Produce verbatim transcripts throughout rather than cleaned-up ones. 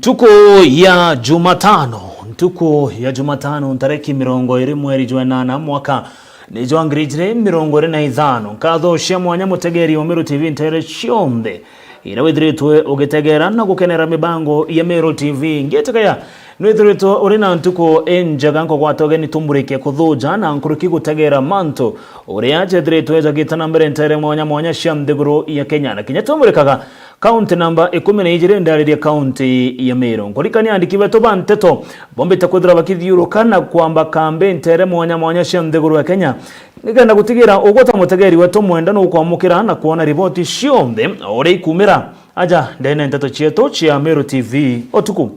Ntuku ya Jumatano, ntuku ya Jumatano, ntareki mirongo iri mweri jwa enana, mwaka ni jwa ngiri ijiri mirongo iri na ithano. Nkatho cia mwanya mutegeri wa Meru T V ntere cionthe iria withiritwe ugitegera na gukenera mibango ya Meru T V. Ngitikaya nwithiritwe uri na ntuku injega, nkugwata ugeni tumurike kuthuja na nkuruki gutegera mantu uria jethiritwe jagita na mbere ntere mwanya mwanya cia nthiguru ya Kenya, na kinya tumurikaga kaunti namba ikumi na ijiri ndariria kaunti ya Meru. Nkurikania andiki betu ba nteto bombite kwithirwa bakithiuruka na kwamba kambi ntere mwanya mwanya cia nthiguru ya Kenya, nikenda gutigira ugwata mutegeri wetu mwenda nukwamukira na kwona riboti cionthe uria ikumira aja ndene nteto cietu cia Meru T V utuku.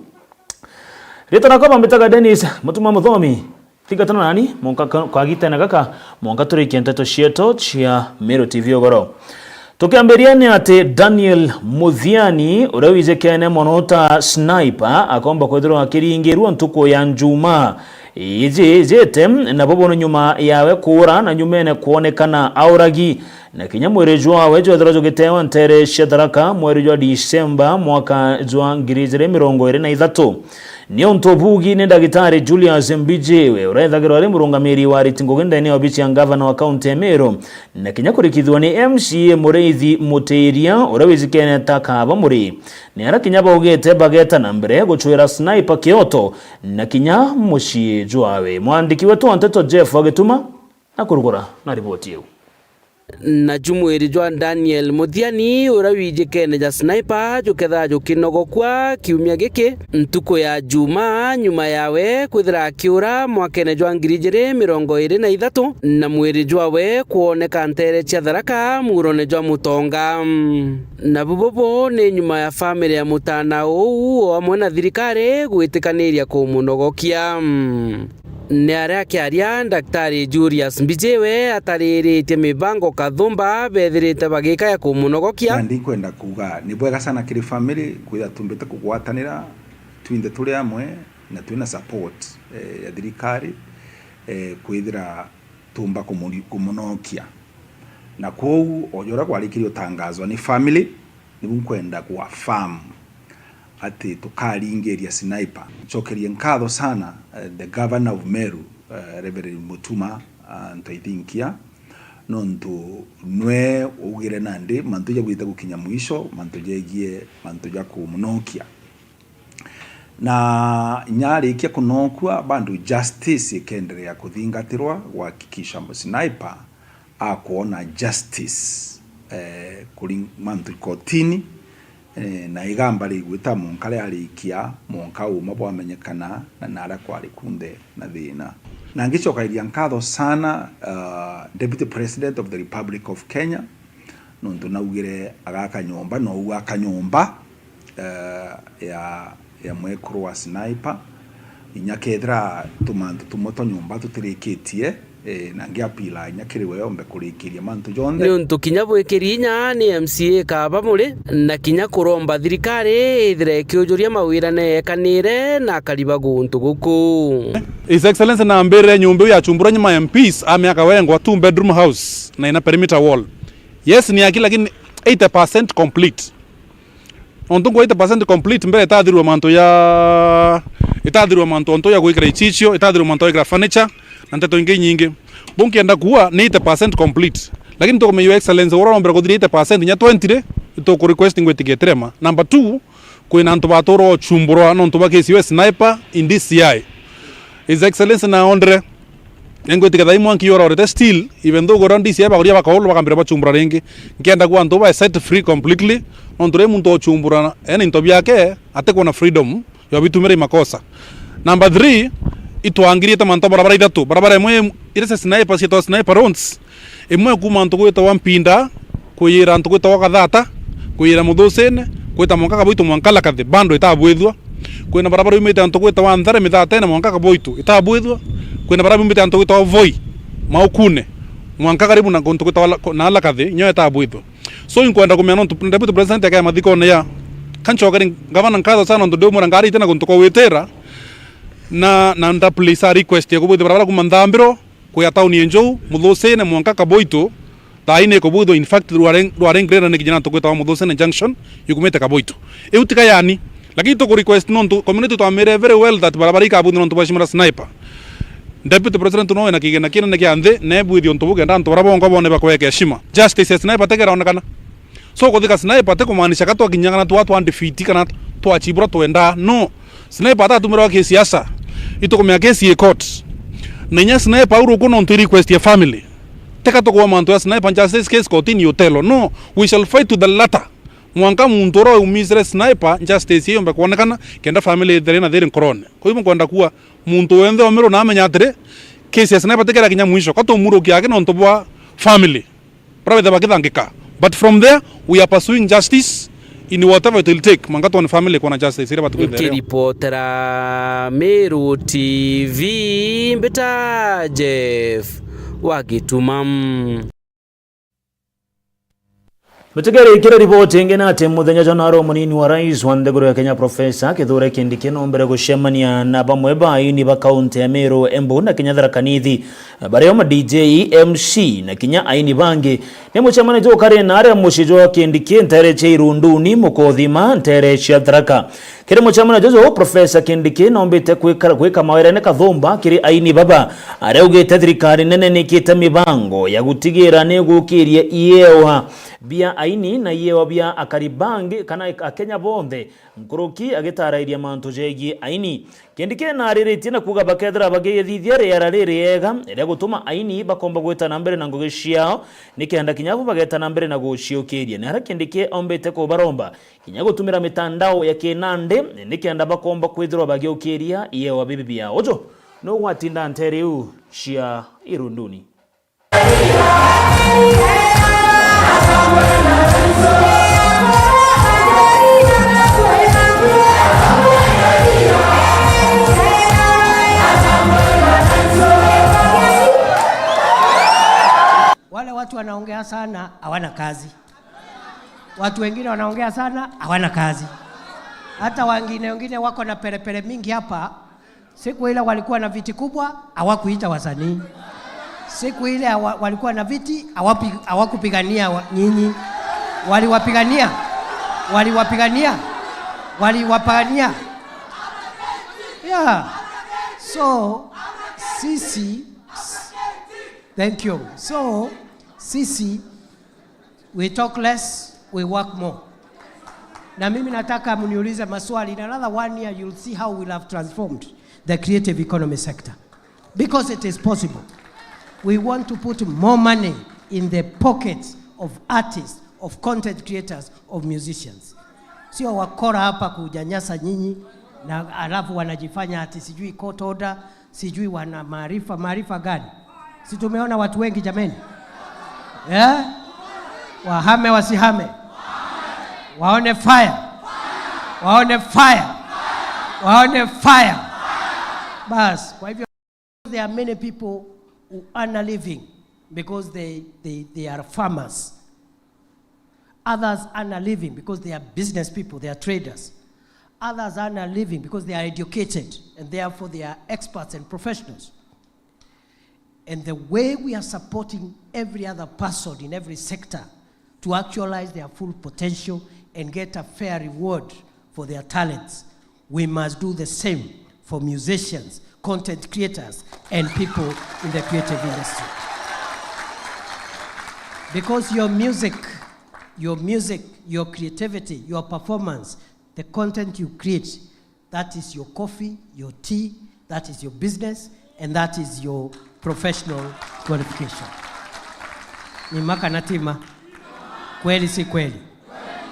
Riitwa nakwa bambitaga Dennis Mutuma Muthomi. Thingata nani, mwanka ka-, kagitene gaka, mwanka turikie nteto cietu cia Meru T V ugoro. Tukiambiria ni ati Daniel Muthiani, uria wijikene mono ta Sniper, akomba kwithirwa akiringirua ntuku ya Njuma iji ijite, na bubu ni nyuma yawe kuura na nyumene kwonekana auragi. Na kinya mwiri jwawe jwethirwa jugitewa ntere cia Tharaka mweri jwa Disemba mwaka jwa ngiri ijiri mirongo iri na ithatu. Niuntu bugi ni ndagitari Julius Mbijiwe, urethagirwa ari murungamiri wa ariti ngugi ndene ya obici ya ngavana wa kaunti ya Meru, na kinya kurikithua ni M C A Muriithi Mutiria, uria wijikene ta Kaaba Muri. Ni aria kinya baugite bageta na mbere gucwira Sniper kioto na kinya mucii jwawe. Mwandiki wetu wa nteto Jeff Agituma na kurugura na riboti iu. Naju mwiri jwa Daniel Muthiani, uria wijikene ja Sniper, jukethira jukinogokua kiumia giki, ntuku ya Juma, nyuma yawe kwithira akiura mwakene jwa ngiri ijiri mirongo iri na ithatu, na mwiri jwawe kwoneka ntere cia Tharaka, muurone jwa Mutonga. Na bubu ni nyuma ya family ya mutana uu, o amwe na thirikari, gwitikaniria kumunogokia. Ni aria akiaria, Daktari Julius Mbijiwe atariritie mibango kathumba bethirite bagika ya kumunogokia. Na ndikwenda kuuga ni bwega sana kiri family kwithira tumbite kugwatanira twinthe turi amwe na twina support, eh, ya thirikari, eh, kwithira tumba kumuri-, kumunokia. Na kwou, o ja uria gwarikirie utangazwa ni family, nibu nkwenda ku affirm ati tukaringiria Sniper. Ncokerie nkatho sana, eh, the governor of Meru, eh, Reverend Mutuma, ah, Ntoithinkia, nontu nwe ugire nandi mantu jabwite gukinya mwisho, mantu jegie mantu ja kumunokia. Na nyarikia kunokua, bado justice ikenderea kuthingatirwa, guhakikisha Sniper akwona justice, eh, kuri mantu kotini, eh, na igamba rigwita mwanka riarikia, mwanka uma bwamenyekana, na naria kwari kunthe na thina. Na ngicokagiria nkatho sana, uh, Deputy President of the Republic of Kenya, nontu naugire agaka nyomba, nou aka nyomba, eh, ya, ya mwekuru wa Sniper. Inya kethira tumantu tumwe twa nyomba tutirikitie, eh, na ngiapila inya kiri we ombe kurikiria mantu jonthe. Niuntu kinya bwikiri inya ni M C A Kaaba Muri, na kinya kuromba thirikari ithire ikiujuria mawira neekanire na akari ba guntu guku. His Excellency naambirire nyomba iu yachumbura nyuma ya M Ps a miaka wengwa two bedroom house na ina perimeter wall. Yes, ni aki, lakini eighty percent complete. Nontu ngwa eighty percent complete, mbere itathirwe mantu ya, itathirwe mantu ontu ya gwikira ichichio, itathirwe mantu ya gwikira furniture, na nteto ingi inyingi. Bunkienda kuua ni eighty percent complete. Lakini tukumenya, Your Excellency, ura rombere kuthiria eighty percent, inya twenty ri, ituku request ngwitikia itirema. Number two, kwina antu batura ochumburwa nontu bwa kesi ya Sniper in D C I. His Excellency naondere, ningwitikia thaa imwe nkiororete still, even though gora D C I bagoria bakaulu bakambira bachumbura ringi. Nkienda kuga antu bae set free completely, nontu ri muntu ochumbura ena into biake, atikwona freedom ya bitumira imakosa. Number three, itwangirite mantu barabara ithatu. Barabara imwe iri cia Sniper, cietwa Sniper Roads, imwe kuuma antu gwitawa Mpinda, kuyira antu gwitawa Gathata, kuyira Muthusine, gwita mwanka Kaboito mwanka Lakathi, bando itabwithua. Kwina barabara yumite antu gwitawa Nthare Mithatene mwanka Kaboito, itabwithua. Kwina barabara yumite antu gwitawa Voi, Maukune, mwanka karibu na kuntu gwitawa La-, na Lakathi, nyo itabwithua. So, inkwenda kumenya nontu Deputy President akea mathikone ya, kanchokere ngavana nkatho sana nontu ndiumwira ngari itena kuntu kwa witira, na, na nda place a request ya kubwithia barabara kuma Nthambiro, kuya tauni ya Njou, Muthusine, mwanka Kaboito, thaa ine ikubwithwa, in fact, rware, rware ngrenda ni kinya na tukwitawa Muthusine Junction, yukumite Kaboito. Iu tika yani, Lakini tuku request nontu community twamire very well that barabara ikabuthua nontu bwa heshima ya Sniper. Deputy President nowe na kigena kinene kia nthi, nebwithie untu buu kenda antu bara bongwa bone bakweka heshima. Justice ya Sniper tekeraonekana. So kuthika Sniper tikumaanisha ka twakinya kana twa twa defeat kana twachibura twenda. No. Sniper atatumirwa kisiasa. Itukumenya kesi i court. Na inya Sniper au ruku nontu i request ya family. Teka tukwa mantu ya Sniper justice case kotini Otello. No, we shall fight to the latter. Mwanka muntu uria umisire Sniper justice iyo yombe kwonekana, kenda family ithire na thiri nkorone. Kwa hivyo nkwenda kuwa muntu wenthe omirwo na amenya atiri, case ya Sniper tikera kinya mwisho. Ka tumurukia aki nontu bwa family. Bara bethe bakithangika. But from there, we are pursuing justice in whatever it will take. Mwanka twone family kwona justice iria batukwithire. Nkiripotera Meru T V, mbita Jeff wa Gituma. Mutegeri, kiri riboti ingi ni ati muthenya jwa naro munini wa rais wa nthiguru ya Kenya, Professor Kithure Kindiki, nombere gucemania na bamwe ba aini ba kaunti ya Meru, Embu na kinya Tharaka Nithi, bario ma D J, M C na kinya aini bangi. Ni mucemanio jukari na aria mucii jwa Kindiki ntere cia Irunduni, Mukothima, ntere cia Tharaka. Kiri mucemanio juju, Professor Kindiki nombite kwika, gwika mawerene kathumba kiri aini baba, aria augite thirikari nene nikite mibango ya gutigira nigukiria iewa bia aini na iewa bia akari bangi kana Akenya bonthe, nkuruki agitarairia mantu jegie aini. Kindiki naariritie na kuuga bakethira bagithithia riera ririega ria gutuma aini bakomba gwita na mbere na ngugi ciao, nikenda kinya bo bageta na mbere na guciukiria. Ni aria Kindiki ombite kubaromba kinya gutumira mitandao ya kinandi, nikenda bakomba kwithirwa bagiukiria iewa bibi biao. Uju nugwatinda ntere iu cia Irunduni. Wale watu wanaongea sana hawana kazi. Watu wengine wanaongea sana, hawana kazi. Hata wengine, wengine wako na perepere mingi hapa. Siku ile walikuwa na viti kubwa, hawakuita wasanii. Siku ile hawa-, walikuwa na viti, hawapi-, hawakupigania wa-, nyinyi. Waliwapigania. Waliwapigania. Waliwapigania. Yeah. So, sisi, thank you. So, sisi, we talk less, we work more. Na mimi nataka mniulize maswali. In another one year, you'll see how we'll have transformed the creative economy sector. Because it is possible. We want to put more money in the pockets of artists, of content creators, of musicians. Sio wakora hapa kunyanyasa nyinyi, na alafu wanajifanya ati sijui court order, sijui wana maarifa. Maarifa gani? Si tumeona watu wengi jameni? Eh? Wahame wasihame? Waone fire. Waone fire. Waone fire. Bas, kwa hivyo there are many people who earn a living because they, they, they are farmers. Others earn a living because they are business people, they are traders. Others earn a living because they are educated and therefore they are experts and professionals. And the way we are supporting every other person in every sector to actualize their full potential and get a fair reward for their talents, we must do the same for musicians, content creators, and people in the creative industry. Because your music, your music, your creativity, your performance, the content you create, that is your coffee, your tea, that is your business, and that is your professional qualification. Ni ma kana ti ma? Kweli si kweli?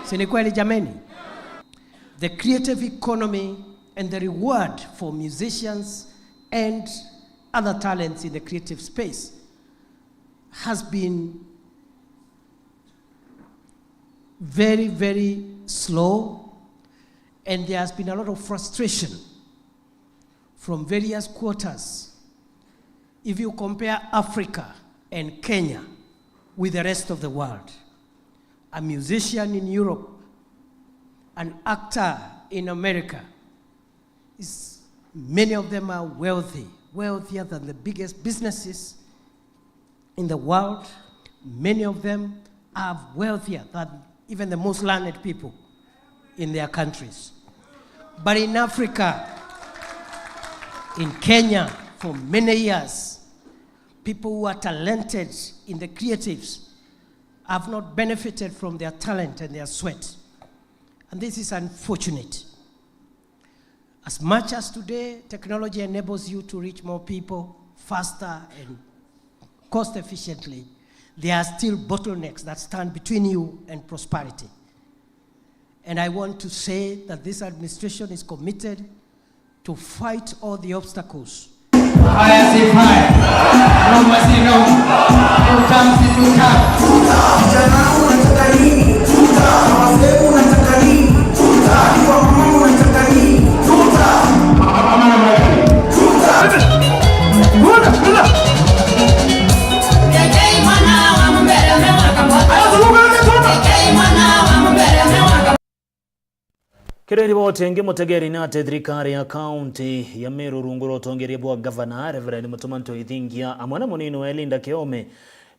Si ni kweli jameni? The creative economy and the reward for musicians and other talents in the creative space has been very, very slow, and there has been a lot of frustration from various quarters. If you compare Africa and Kenya with the rest of the world, a musician in Europe, an actor in America, is, many of them are wealthy, wealthier than the biggest businesses in the world. Many of them are wealthier than even the most learned people in their countries. But in Africa, in Kenya, for many years, people who are talented in the creatives have not benefited from their talent and their sweat. And this is unfortunate. As much as today technology enables you to reach more people faster and cost efficiently, there are still bottlenecks that stand between you and prosperity. And I want to say that this administration is committed to fight all the obstacles. Haya, si haya. No, basi, no. Two terms, two terms. Vijana wangu, nataka nini? Tuta. Wazee wangu, nataka nini? Tuta. Wamama, nataka nini? Tuta. Wamama, nataka nini? Tuta. Tuta. Tuta. Kiri riboti ingi, mutegeri ni ati thirikari ya kaunti ya Meru rungu rwa utongeria bwa gavana Reverend Mutuma Ntoithingia amwe na munini wa Linda Kiome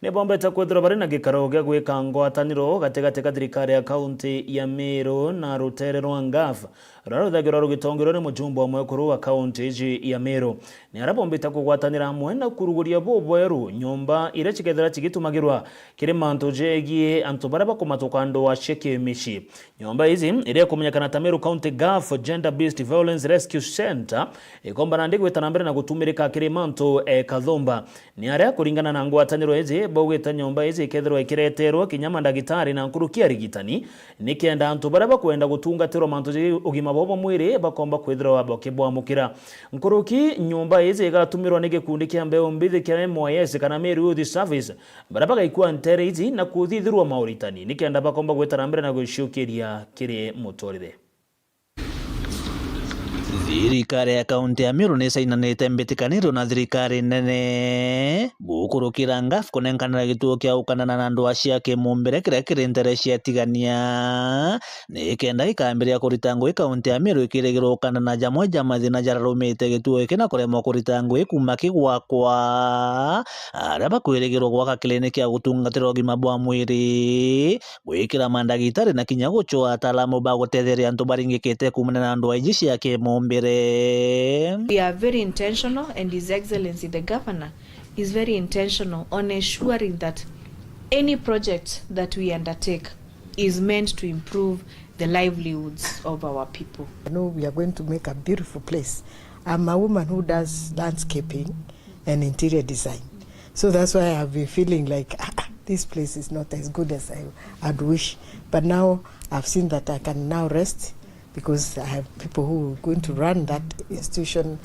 ni bombete kwithirwa bari na gikaro gia gwika ngwataniro gatigati ka thirikari ya kaunti ya Meru na rutere rwa ngaf ruria ruthagirwa rugitongerwa ni mujumbe wa mwekuru wa kaunti iji ya Meru. Ni aria bombite kugwatanira amwe na kuruguria bubweru nyomba iria cikethira cigitumagirwa kiri mantu jegie antu baria bakumatuka ndwaa cia kimicii. Nyomba iji, iria ikumenyekana ta Meru County Gulf Gender Based Violence Rescue Centre, ikomba nandi gwita na mbere na gutumirika kiri mantu e kathumba. Ni aria, kuringana na ngwataniro iji, baugite nyomba iji ikethirwa ikireterwa kinya mandagitari na nkuruki arigitani, nikenda antu baria bakwenda gutungatirwa mantu jegie ugima bwao bwa mwiri bakomba kwithirwa bakibwamukira. Nkuruki, nyomba iji igatumirwa ni gikundi kia mbeu mbithi kia M Y S kana Meru Youth Service, baria bagaikua nteere iji na kuthithirwa mauritani nikenda bakomba gwita na mbere na gwiciukiria kiri muturire. Thirikari ya kaunti ya Meru ni isainanite mbitikaniro na thirikari nene gukurukira ngaf kunenkanira gituo kia gukanana na ndwaa cia kimumbire kiria kiri nteere cia Tigania, nikenda gikambiria kurita ngugi kaunti ya Meru ikirigirwa gukanana na jamwe ja mathina jararumite gituo giki na kuremwa kurita ngugi kuuma kigwakwa. Aria bakwirigirwa gwaka kiriniki ya gutungatira ugima bwa mwiri, gwikira mandagitari na kinya gucwaa ataalamu ba gutetheria antu baringikite kuumana na ndwaa iji cia kimumbire. We are very intentional, and His Excellency the Governor is very intentional on ensuring that any project that we undertake is meant to improve the livelihoods of our people. I know we are going to make a beautiful place. I'm a woman who does landscaping and interior design. So that's why I've been feeling like, "Ah, ah, this place is not as good as I, I'd wish." But now I've seen that I can now rest because I have people who are going to run that institution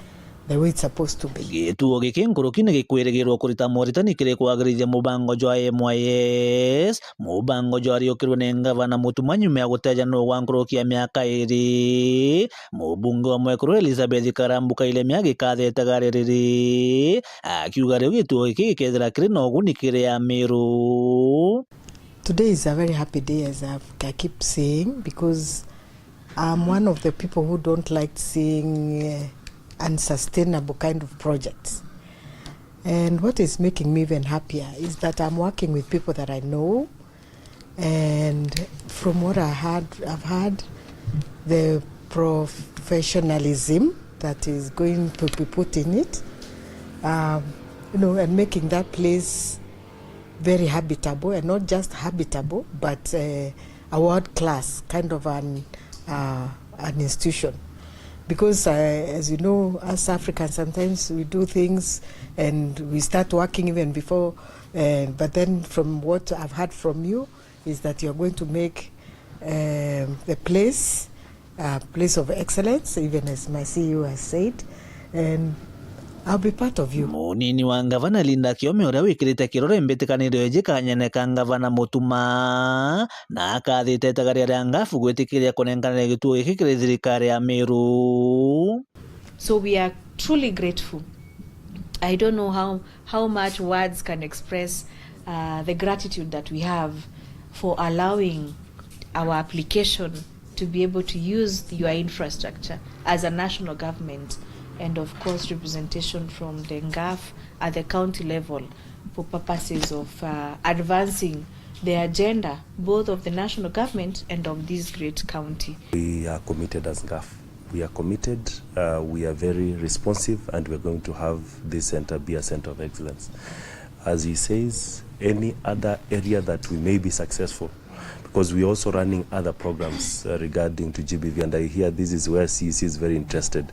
the way it's supposed to be. Gituo giki nkuruki ni gikwirigirwa kurita moritani kiri kwagirithia mubango jwa M Y S, mubango jwariukirwe ni ngavana Mutuma nyuma ya gutejanua gwa nkuruki ya miaka iri. Mubunge wa mwekuru Elizabeth Karambu Kairemia agikathetaga ririri, akiuga riu gituo giki gikethira kiri na uguni kiri Ameru. Today is a very happy day, as I've, I keep saying, because I'm one of the people who don't like seeing, uh, unsustainable kind of projects. And what is making me even happier is that I'm working with people that I know, and from what I had, I've had, the professionalism that is going to be put in it, um, you know, and making that place very habitable, and not just habitable, but, uh, a world class kind of an, uh, an institution. Because, uh, as you know, us Africans, sometimes we do things and we start working even before, uh, but then from what I've heard from you is that you're going to make, um, the place a place of excellence, even as my C E O has said, and I'll be part of you. Munini wa ngavana Linda Kiome, uria wikirite kirore mbitikaniro iji kanyene ka ngavana Mutuma, na akathite itagaria ria ngafu gwitikiria kunenkanira gituo giki kiri thirikari ya Meru. So we are truly grateful. I don't know how, how much words can express, uh, the gratitude that we have for allowing our application to be able to use your infrastructure as a national government, and of course representation from the ngaf at the county level for purposes of, uh, advancing the agenda both of the national government and of this great county. We are committed as ngaf We are committed, uh, we are very responsive, and we are going to have this center be a center of excellence. As he says, any other area that we may be successful, because we are also running other programs, uh, regarding to G B V, and I hear this is where C E C is very interested.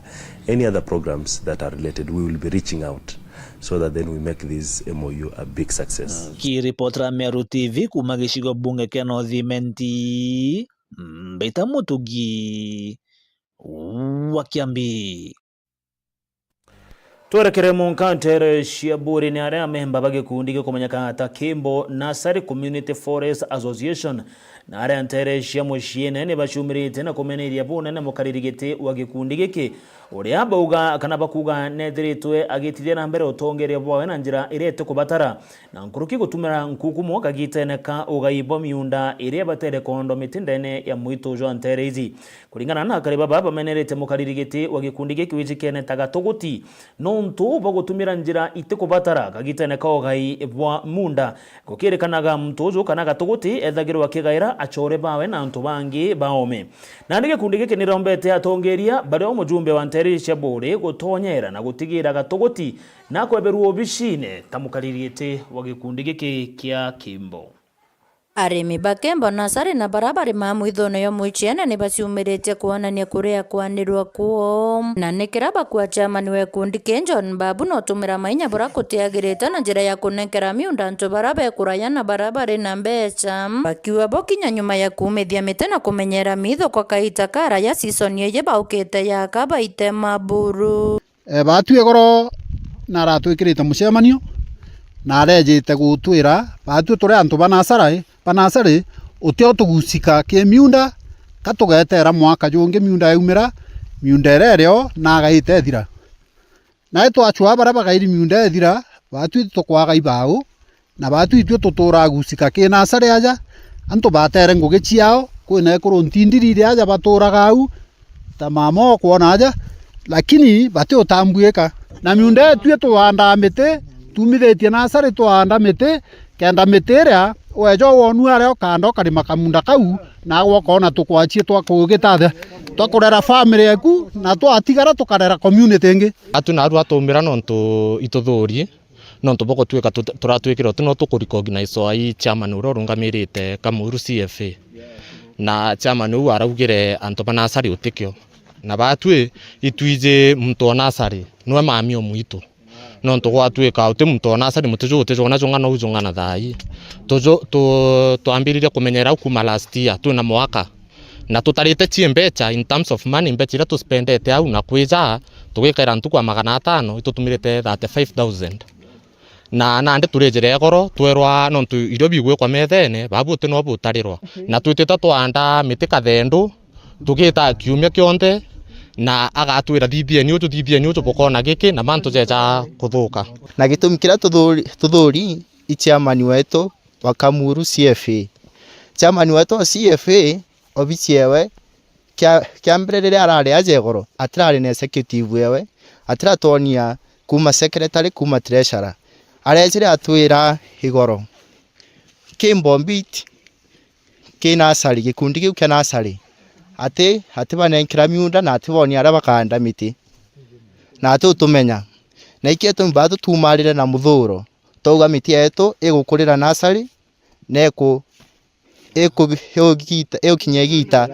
Any other programs that are related, we will be reaching out so that then we make this M O U a big success. Kiripotera Meru T V kuuma gicigo bunge kia North Imenti, Mbita Mutugi wa Kiambi. Twerekere munka nteere cia Buuri, ni aria amemba ba gikundi gikumenyeka ta Kimbo Nursery Community Forest Association na aria nteere cia muciine ni baciumirite na kumeneria bunene mukariri giti wa gikundi giki, uria bauga kana bakuuga neethiritwe agitithia na mbere utongeria bwawe na njira iria itikubatara, na nkuruki gutumira nkukumo kagitene ka ugai bwa miunda iria ibatere koondwa miti ndene ya mwitu jwa nteere iji. Kuringana na akari baba bamenerete mukariri giti wa gikundi giki wijikene ta Gatuguti, nontu bwa gutumira njira itikubatara kagitene ka ugai bwa munda. Gukirikanaga muntu uju kana Gatuguti ethagirwa akigaira acore bawe na antu bangi baome. Nandi gikundi giki nirombete atongeria bario mujumbe wa nteere cia Buuri gutonyera na gutigira Gatuguti na kweberwa obicine ta mukariri giti wa gikundi giki kia Kimbo. Arimi ba Kimbo Nursery na bara barimaa mwithone yo mwichiene ni baciumiritie kwonania kuria kwanirwa kwoo. Na ni kira bakua chairman wa gikundi ki John Babu no tumira mainya bura kutiagirite na njira ya kunenkera miunda antu bara bekuraya na bara bari na mbecha. Bakiuga bo kinya nyuma ya kuumithia miti na kumenyera miitho kwa kaita karaya, season iji baukite yaka baite maburu. Eh, baatwi igoro na aratwikirite mucemanio, na arejite gutwira, baatwi turi antu ba nasari, ba nasari, utio tugusika ki miunda, ka tugeteera mwaka jungi miunda yaumira, miunda iria irio na agaite ithira. Nae twacwaa baria bagairi miunda ithira, baatwi tukwaga ibau, na baatwi itwi tuturaa gusika ki nasari aja, antu batere ngugi ciao, kwina ekuru ntindiri iria aja baturaga au, ta mama okwona aja, lakini bati utambuika. Na miunda yetu twandaa miti, tumithitie nasari twanda miti, kenda miti iria weja wonua aria ukanda ukarima kamunda kau, nagwe ukona tukwachie twa kugitathe, twa kurera family yaku, na twatigara tukarera community ingi. Atu narua atumira nontu ituthuri, nontu bwa gutwika tut-, turatwikira uti no tukurecognize ai chairman uria urungamirite Kamuru C F A. Na chairman uu araugire antu ba nasari utikio. Na baatwi itwiji muntu o nasari, nwe mami o mwitu. Nontu gwatwika uti muntu o nasari, muti juu utijungana jungana uu jungana thaa ii. Tuju-, tu-, twambiririe kumenyera au kuuma last year, twina mwaka. Na tutarite cie mbecha, in terms of money, mbecha iria tuspendete au na kwija, tugikaira ntuku ya magana atano, itutumirite thirty-five thousand. Na nandi turijire igoro, twerwa nontu irio bigwikwa methene, babu uti no butarirwa. Na twitite twanda miti kathendu, tugita kiumia kionthe, na agatwira, "Thithieni uju, thithieni uju, bukona giki, na mantu jeja kuthuka." Na gitumi kiria tuthuri, tuthuri i chairman wetu wa Kamuru C F A. Chairman wetu wa C F A, obici ewe, kia, kia mbere riria arari aja igoro, atirari na executive ewe, atiratwonia kuuma secretary, kuuma treasurer. Arejire atwira igoro, Kimbo Beat, ki nasari, gikundi kiu kia nasari, ati, atibanenkera miunda na atibonia aria bakaanda miti. Na ati utumenya. Na ikio tumi baa tutumarire na muthuro, twauga miti yetu igukurira nasari, na iku-, iku-, igukinya igiita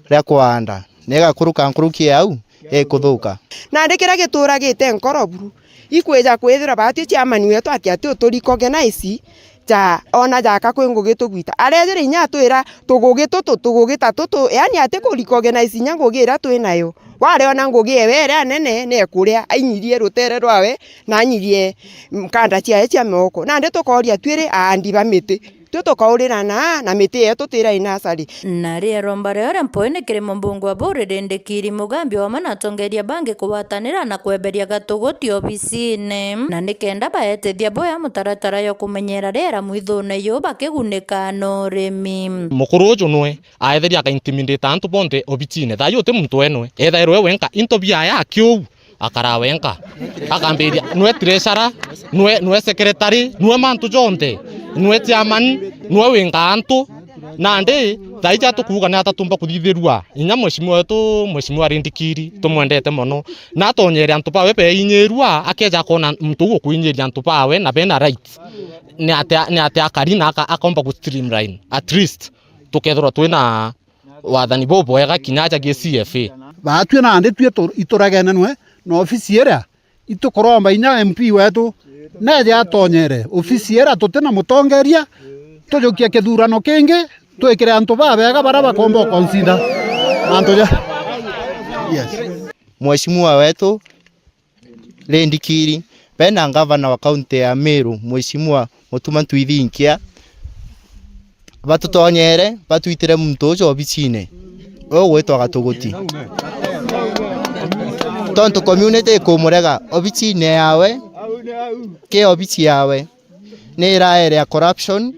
ria kuanda, na igakuruka nkuruki ya au, ikuthuka. Nandi kiria gituragite nkoro buru, ikwija kwithirwa baatwi chairman wetu ati, ati uturecognize, ja, ona jaka kwi ngugi tugwita. Arejire inya atwira tugugi tutu, tugugi ta tutu, yaani ati kurecognize inya ngugi iria twi nayo. Wariona ngugi ewe iria nene ni ekuria, ainyirie rutere rwawe, na ainyirie nkanda ciawe cia moko. Nandi tukooria twiri aandi ba miti. Twi tukaurirana na miti yetu tira i nasari. Na ria romba ria uria mpoi ni kiri mumbungu wa Buuri Rindikiri Mugambi wamwe na atongeria bangi kugwatanira na kweberia gatuguti obisine, na nikenda baetithia boya mutaratara yo kumenyera riera mwithune yu bakigunika na urimi. Mukuru uju nwe aetheria akaintimidate antu bonthe obisine. Thayu uti muntu enwe, ethairwe wenka into biaya akiu. Akara wenka. Akambiria, nwe treasurer, nwe, nwe secretary, nwe mantu jonthe, nwe chairman, nwe winga antu. Nandi, Thaija tukuuga ni ata tumba kuthithirua inya mheshimiwa wetu, mheshimiwa Rindikiri, tumwendete mono. Na atonyere antu bawe beinyirua, akeja akona muntu uu ukuinyiria antu bawe na bena rights. Ni atia, ni atia akari na aka-, akomba ku streamline. At least, tukethirwa twina wathani bubwega kinya aja gi C F A. Baatue nandi tue tu-, ituragene nwe na ofisi iria. Itukuromba inya M P wetu neje atonyere ofisi iria tuti na mutongeria, tujukie kithurano kingi, twikire antu babega baria bakomba uconsider mantu ja. Yes. Mheshimiwa wetu Rindikiri, bena ngavana wa kaunti ya Meru, Mheshimiwa Mutuma Ntwithinkia, batutonyere, batwitire muntu ucio obicine. Uyu ugwitwa Gatuguti. Tontu community ikumurega, obicine yawe, ki obici yawe, ni iraere ya corruption,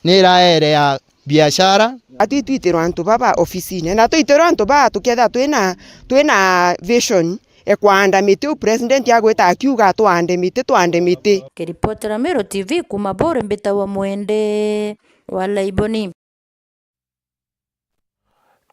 ni iraere ya biashara. Atwi twitirwa antu baba ofisine, na twitirwa antu baa tukethira twina, twina vision. Ekwanda miti, u president agwita akiuga, "Twande miti, twande miti." Kiripotera Meru T V kuma Buri, mbitagwa Mwende wa Laiboni.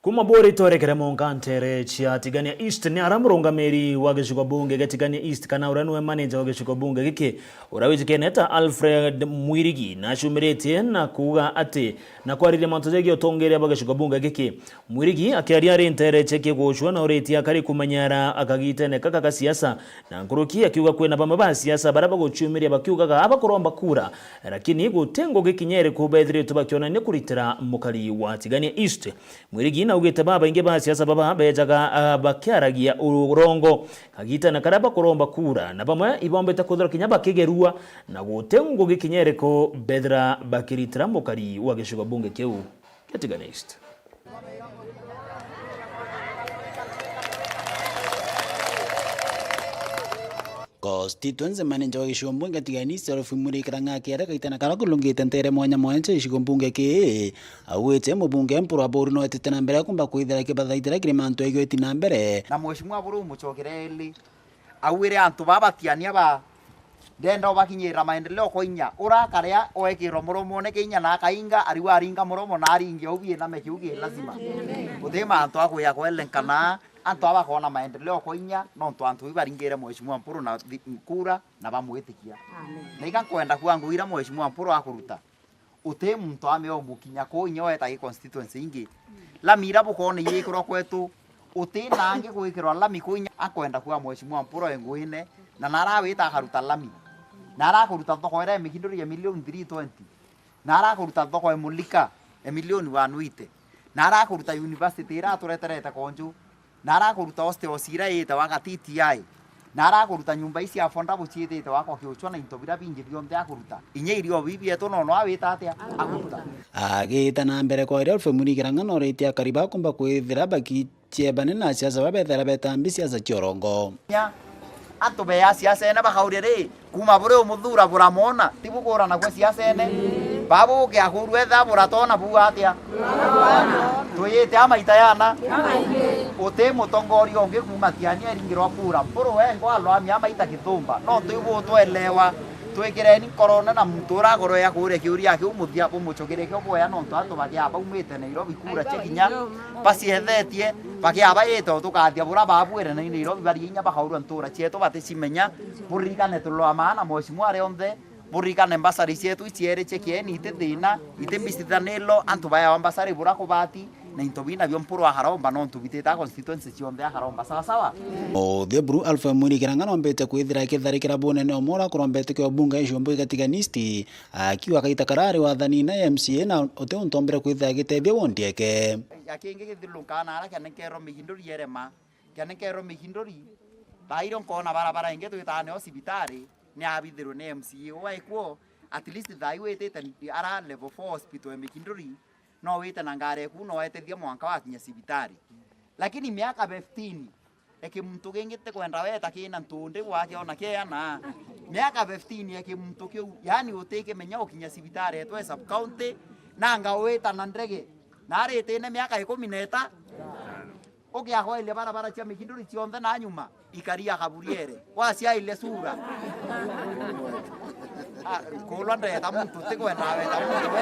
Kuma Buri twerekere monka ntere cia Tigania East, ni ara murungamiri wa gicigo bunge gia Tigania East, kana uria niwe manager wa gicigo bunge giki, uria wijikene ta Alfred Mwirigi, nacumiritie na kuuga ati na kwariria mantu jegie utongeria bwa gicigo bunge giki. Mwirigi akiaria ari ntere cia kigucua na uritie akari kumenyera akagitene kaka ka siasa, na nkuruki akiuga kwina bamwe ba siasa baria baguciumiria bakiugaga abakuromba kura, lakini guti ngugi kinya iriku bethiritwe bakionania kuritira mukari wa Tigania East. Mwirigi naugite babaingi ba siasa baba bejaga, ah, bakiaragia urongo kagitene karia bakuromba kura, na bamwe ibombite kwithirwa kinya bakigerua, na guti ngugi kinya iriku bethira bakiritira mukari wa gicigo bunge kiu gia Tigania East. Constituency manager wa gicigo mbunge Tigania East, Alfred Mwirigi Kirang'a akiaria kaitana karia kulungite ntere mwanya mwanya cia gicigo mbunge kii, augite mubunge Mpuru Aburi no etite na mbere akumba kwithira akibathaitira kiri mantu egweti na mbere. Na Mheshimiwa Aburi umucokere eli, auire antu baba batiania ba ndenda ubakinyirira maendeleo kwa inya. Urakaria oekirwa muromone kia inya na akainga, ariu aringa muromo na aringia ubi iname kiu gi lazima. Guti mantu a kuya kwelenkana, antu aba bakona maendeleo kwa inya, nontu antu iu baringire Mheshimiwa Mpuru na thi-, kura na bamwitikia. Amen. Na iga nkwenda kuuga ngugi iria Mheshimiwa Mpuru akuruta, uti muntu amea umukinya kuu inya weta gi constituency ingi. Lami iria bukoona igikirwa kwetu, uti nangi gwikirwa lami kuu inya. Akwenda kuuga Mheshimiwa Mpuru e nguine, na narawita akaruta lami. Na arakuruta thoko iria e Mikinduri ya milioni three twenty. Na arakuruta thoko e Mulika e milioni one eighty. Na arakuruta university iria atureterete Konju. Na arakuruta hostel cia ira ite waka T T I. Na arakuruta nyumba ici affordable ciitite wakwa kiuchwa na into biria bingi bionthe akuruta. Inya irio bibi bietu nono awita atia? Akuruta. Agita na mbere kwaria Alfred Mwirigi Kirang'a noritie akari bakumba kwithira bakichebane na siasa babethera betambi siasa cia urongo. Nya, antu be a siasene bakauria ri, Kuma buri umuthura buramwona, ti bukuura nakuo siasene. Baba uke akurua etha buratona buu atia? Tuyite a maita yana. Uti mutongoria ungi kuma Tiania eringirwa kura. Mpuru wengwa alwamia a maita Githumba. No twi butwelewa. Twikireni nkorone na muntu urakorwe akuria kiuria kiu muthia bumucugire kio bwea nontu antu bakia baumite Nairobi kura cia kinya baciethetie bakia baite o tukathia bura babwire na Nairobi baria inya bakaurua ntura cietu baticimenya. Buririkane tulwa maana mheshimiwa arionthe, buririkane mbasari cietu icieri cia kieni iti thina, iti mbicithanilo, antu baewa mbasari bura kubati, na into bina bio Mpuru akaromba, nontu bitita constituency cionthe akaromba, sawa sawa? Uthiu buru Alpha Mwirigi Kirang'a nombete kwithira akitharikira bunene umwe uria akurombete kio bunge icio mbui gatiganisti, akiuga kaita karari wathani na M C A na uti untu ombire kwithira agitethia wondi eke. Akingi githiruruka na ara kianenkerwa Miginduri erema, kianenkerwa Miginduri, thaa irio nkona barabara ingi twitaga nio cibitari, ni abithirwe ni M C A. Uwe ikuo, at least thaa iu witite ara level four hospital ya Miginduri, no wite na ngari eku, no wetethia mwanka wakinya cibitari. Lakini miaka fifteen, eki muntu kingi tikwenda weta kina ntundi gwake ona kiana. Miaka fifteen eki muntu kiu, yani utikimenya ukinya cibitari etwe sub county, nanga wita na ndege. Na aritine miaka ikumi na ita. Ukiagoeria barabara cia Miginduri cionthe na nyuma, ikaria kaburiere. Waciaile sura. Ah, kulwa ndeta muntu, tikwenda weta muntu we.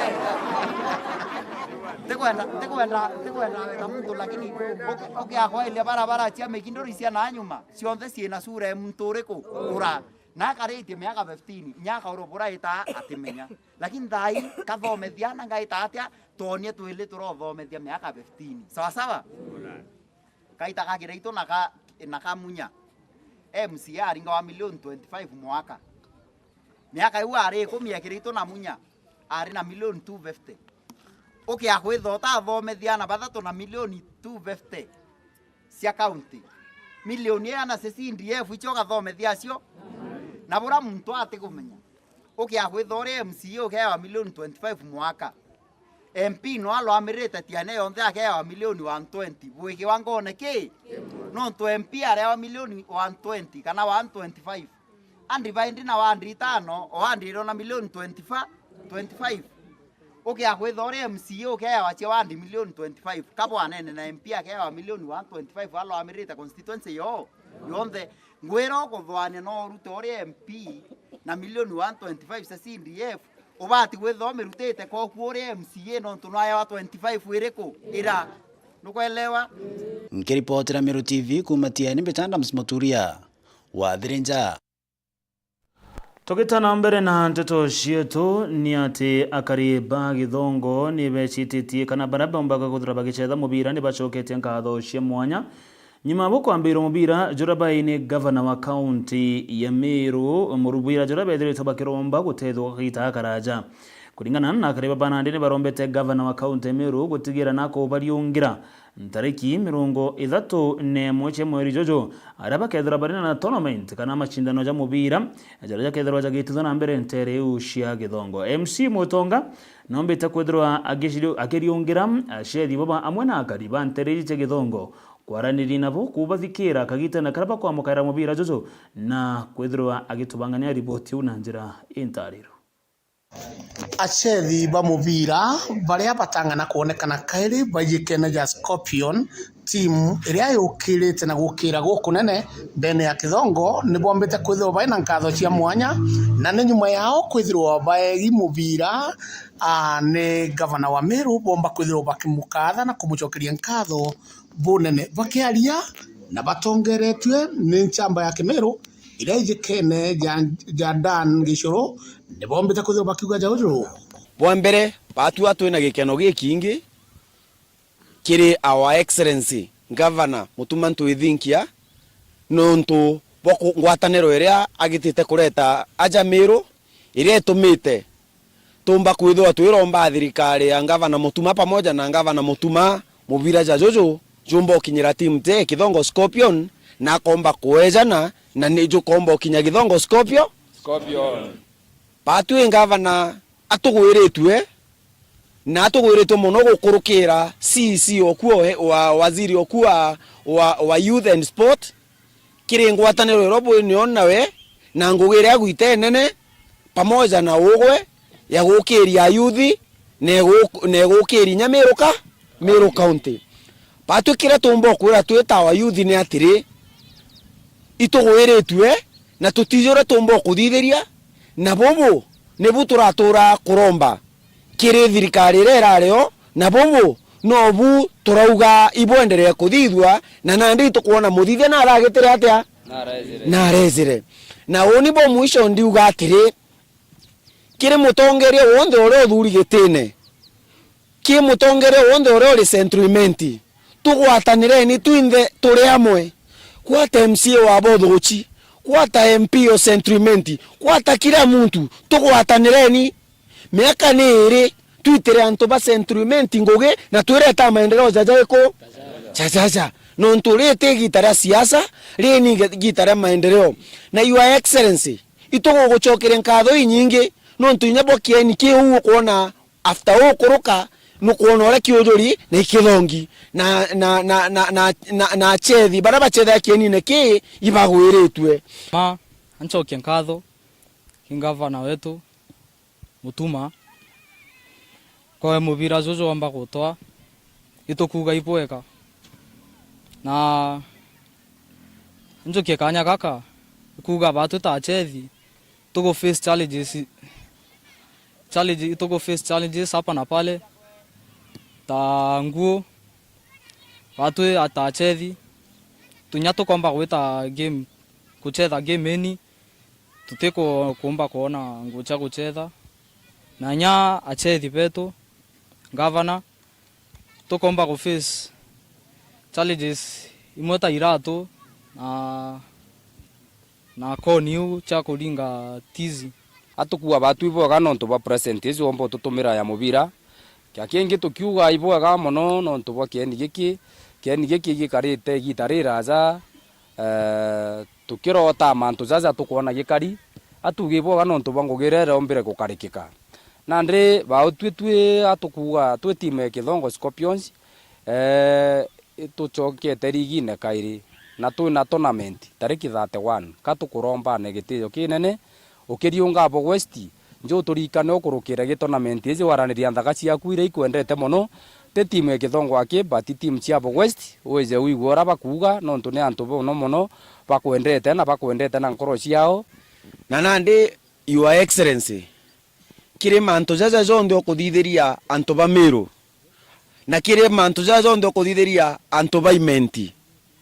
Tikwenda, tikwenda, tikwenda wega muntu, lakini uki-, ukiakwailia barabara cia mikinduri cia na nyuma, cionthe ciina sura ya muntu uriku? Ura. Na akaritie miaka fifteen, inya akaurwa buraita atimenya. Lakini thaai, kathomethia na ngaita atia, twonie twili turothomethia miaka fifteen. Sawa sawa? Kaita ka Kiraitu na ka, na ka Munya. M C A aringa wa milioni twenty-five mwaka. Miaka iu ari ikumi ya Kiraitu na Munya, ari na milioni two fifty. Ukia kwithota athomethia ana bathatu na milioni two fifty cia county. Milioni iana cia C D F icio ugathomethia acio? Na bura muntu atikumenya. Ukia kwithora uri M C A ukeewa milioni twenty-five mwaka. M P no alwamirite tiane yonthe akeewa milioni one twenty. Bwikiwa ngone ki? Nontu M P areewa milioni one twenty kana one twenty-five. Andi baindi na wandi itano, o wandi iri na milioni twenty-five, twenty-five. Ukia kwithora uri M C A ukeewa cia wandi milioni twenty-five. Kabwanene na M P akeewa milioni one twenty-five alwamirite constituency yo yonthe. Ngwira ukuthwania no urute uri M P na milioni one twenty-five cia C D F, ubati gwithwa umirutite koku uri M C A nontu nwaewa twenty-five iriku? Ira. Nukwelewa? Nkiripotera Meru T V kuuma Tiaini, mbita Adams Muturia wa Thirinja. Tugita na mbere na nteto cietu, ni ati akari ba Githongo ni becititie kana baria baumbaga kwithirwa bagicetha mubira ni bacoketie nkatho cia mwanya nyuma bo kwambirwa mubira juria bai ni gavana wa kaunti ya Meru, mubira juria bethiritwe bakiromba gutethwa gagita karaja. Kuringana na akari ba banandi ni barombete gavana wa kaunti ya Meru gutigira na kubariungira ntariki mirongo ithatu na imwe cia mweri juju, aria bakethirwa bari na tournament kana macindano ja mubira, jaria jakethirwa jagitithwa na mbere nteere iu cia Githongo. M C Mutonga nombite kwithirwa agiciri-, akiriungira aceri baba amwe na akari ba nteere iji cia Githongo, kwaraniria nabo kubathikira kagitene karia bakwamukaira mubira juju, na kwithirwa agitubangania riboti iu na njira intariru. Achethi ba mubira baria batang'ana kwonekana kairi baijikene ja Scorpion, timu iria yukirite na gukira gukunene ndene ya Kithongo, ni bombite kwithirwa bai na nkatho cia mwanya, na ni nyuma yao kwithirwa baegi mubira, aa, ni gavana wa Meru bomba kwithirwa bakimukatha na kumucokeria nkatho bunene. Bakiaria na batongeretue ni nchamba ya Kimiru iria ijikene ja, ja Dan Gicuru, ni bombite kwithirwa bakiuga ja uju. Bwa mbere, batua twina gikeno gikingi kiri Our Excellency Governor Mutuma Ntwithinkia, nontu bwa ku-, ngwataniro iria agitite kureta aja Miru, iria itumite tumba kwithirwa twiromba thirikari ya Ngavana Mutuma pamoja na Ngavana Mutuma mubira ja juju jumba ukinyira timu te Kithongo Scorpion, na akomba kuejana na ni jukomba ukinya Kithongo Scorpio-, Scorpion. Batwi ngavana atugwiritue, na atugwiritue mono gukurukira C E C oku wa, wa waziri oku wa, wa, wa youth and sport, kiri ngwataniro iria bwinio nawe, na ngugi iria agwite nene, pamoja na ugwe ya gukiria ayuthi, na igu-, na igukiria inya Miru ka-, Miru County. Batwi kiria tumba ukwira twi ta ayuthi ni atiri, itugwiritue, na tutiji uria tumba ukuthithiria, na bubu nibu turatura kuromba kiri thirikari iria irari o, na bubu nobu turauga ibwenderee kuthithua, na nandi itukwona muthithia naragitire atia? Narezire. Narezire. Na uni bo mwisho ndiuga atiri, kiri mutongeria wonthe uria uthuri gitine, ki mutongeria wonthe uria uri Central Imenti, tugwatanireni twinthe turi amwe. Gwata M C A wa Bothuguchi, gwata M P o Central Imenti, gwata kila muntu, tugwatanireni. Miaka ni iri, twitire antu ba Central Imenti ngugi na twireta maendeleo jaja iku? Jajaja. Nontu riri ti igita ria siasa, riri ni igita ria maendeleo. Na Your Excellency, itugugucokeria nkatho inyingi, nontu inya bwa kieni kiu ukwona after ukuruka, nukwona uria kiujuri na ikithongi, na, na, na achethi baria bachethaga kienine kii ibagwiritue. Ma, ancokia nkatho ki ngavana wetu, Mutuma, kwa we mubira juju wamba gutwaa, itukuuga ibwega. Na njukie kaanya gaka, kuuga batwi ta achethi, tugu face challenges, challenge, tugu face challenges hapa na pale. Ta nguo, batwi ata achethi, tunya tukomba gwita game, kuchetha game ini, tuti ku-, kuumba kwona nguo cia guchetha. Na nya achethi betu, gavana, tukomba ku face challenges imwe ta iratu na, na koni iu cia kuringa tizi. Atukua batwi bwega nontu bwa present ici womba ututumira ya mubira. Kia kingi tukiuga ibwega mono nontu bwa kieni giki, kieni giki gikarite igita riraja, eh, tukirota mantu jaja tukwona gikari, atuge ibwega nontu bwa ngugi iria irombire gukarikika. Nandi bautwi twi atukuga twi timu ya Kithongo Scorpions, eh, itucokete ligine kairi, na twina tournament tariki thirty-one. Ka tukurombane gitio kinene, ukiriunga Abo West, nju uturikane ukurukire gi tournament iji waraniria nthaka ciaku iria ikwendete mono. Ti timu ya Kithongo aki, but timu cia Abo West, wije wigue uria bakuuga, nontu ni antu bono mono bakwendete na bakwendete na nkoro ciao. Na nandi, Your Excellency, kiri mantu jaja jonthe ukuthithiria antu ba Meru, na kiri mantu jaja jonthe ukuthithiria antu ba Imenti,